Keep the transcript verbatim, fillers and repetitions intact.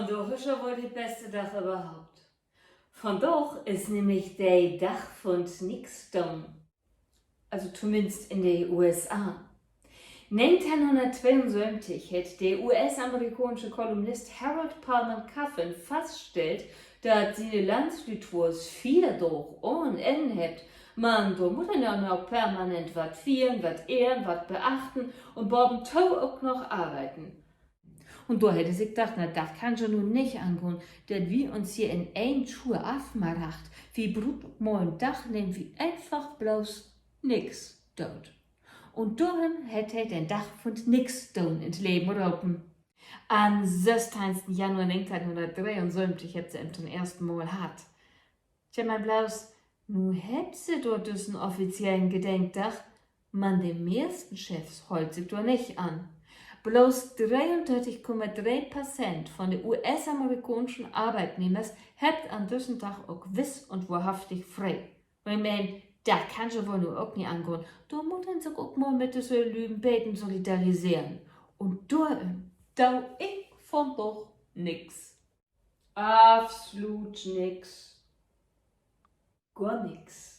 Dor is ja woll de beste Dag överhaupt. Vondaag is nämlich de Dag vun't Nix doon. Also tominnst in de U S A. Negenteihnhunnerttweeunsöventig hett de U-S-amerikaansche Kolumnist Harold Pullman Coffin faststellt, dat siene Landslüüd woll Fierdaag ahn Enn hebbt, man dor mutt een ja noch permanent wat fiern, wat ehren, wat beachten un bavento ok noch arbeiden. Un dor hett he sik dacht, na, dat kann ja nu nich angahn, dat wi uns hier in een Tour afmaracht. Wi bruukt mal en Dag, neem wi eenfach bloots nix doot. Un dorüm hett he den Dag vun't Nix doon in't Leven ropen. An'n sössteihnsten Januar negenteihnhunnertdreeunsöventig hebbt se em to'n eersten Mal hatt. Tja, man bloots, nu hebbt se dor düssen offiziellen Gedenkdag, man de meersten Chefs hollt sik dor nich an. Bloots dreeundörtig Komma dree Perzent von de U-S-amerikaanschen Arbeitnehmers hebbt an düssen Dag ok wiss un wohrhaftig free. Un ik meen, dat kann ja woll nu ok nich angahn. Dor mutt een sik ok mal mit de Lüüd en beten solidariseren. Un dorüm do ik vondaag nix. Afsluut nix. Gor nix.